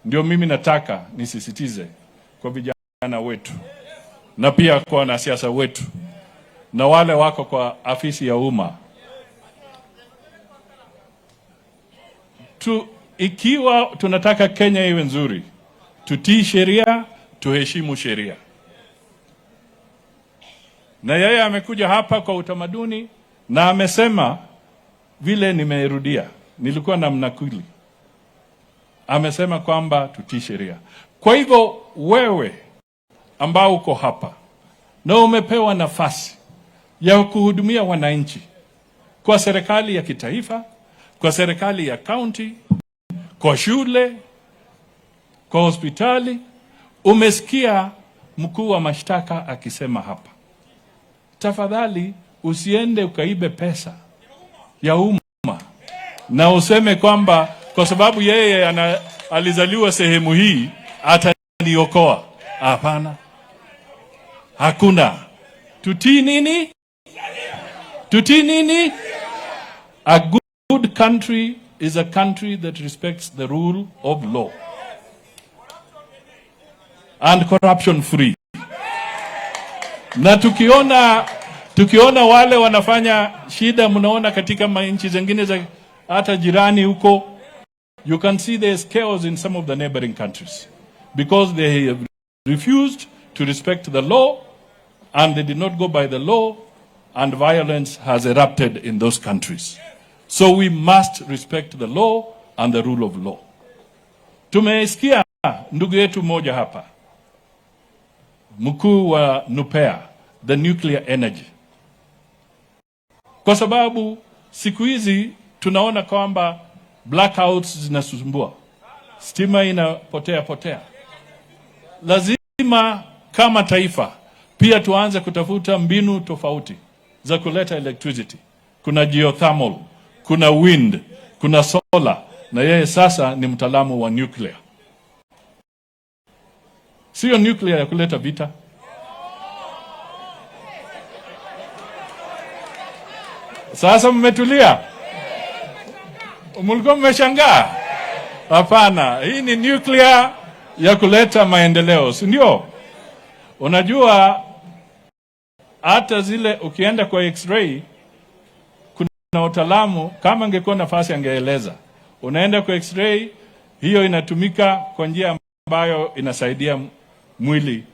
Ndio mimi nataka nisisitize kwa vijana wetu na pia kwa wanasiasa wetu na wale wako kwa afisi ya umma ikiwa tunataka Kenya iwe nzuri, tutii sheria, tuheshimu sheria. Na yeye amekuja hapa kwa utamaduni na amesema vile nimerudia, nilikuwa na mnakili, amesema kwamba tutii sheria. Kwa hivyo wewe ambao uko hapa na umepewa nafasi ya kuhudumia wananchi kwa serikali ya kitaifa, kwa serikali ya kaunti, kwa shule, kwa hospitali, umesikia mkuu wa mashtaka akisema hapa, tafadhali usiende ukaibe pesa ya umma na useme kwamba kwa sababu yeye alizaliwa sehemu hii ataniokoa. Hapana, hakuna. Tutii nini? Tutii nini? A good country is a country that respects the rule of law and corruption free. Na tukiona wale wanafanya shida, mnaona katika nchi zingine za hata jirani huko, you can see there's chaos in some of the neighboring countries because they have refused to respect the law and they did not go by the law, and violence has erupted in those countries. So we must respect the law and the rule of law. Tumesikia ndugu yetu mmoja hapa, mkuu wa NUPEA, the nuclear energy, kwa sababu siku hizi tunaona kwamba blackouts zinasumbua, stima inapotea potea. Lazima kama taifa pia tuanze kutafuta mbinu tofauti za kuleta electricity. Kuna geothermal, kuna wind, kuna solar, na yeye sasa ni mtaalamu wa nuclear. Sio nuclear ya kuleta vita. Sasa mmetulia? Mlikuwa mmeshangaa? Hapana, hii ni nuclear ya kuleta maendeleo, si ndio? Unajua hata zile ukienda kwa x-ray kuna utaalamu, kama angekuwa nafasi angeeleza. Unaenda kwa x-ray, hiyo inatumika kwa njia ambayo inasaidia mwili.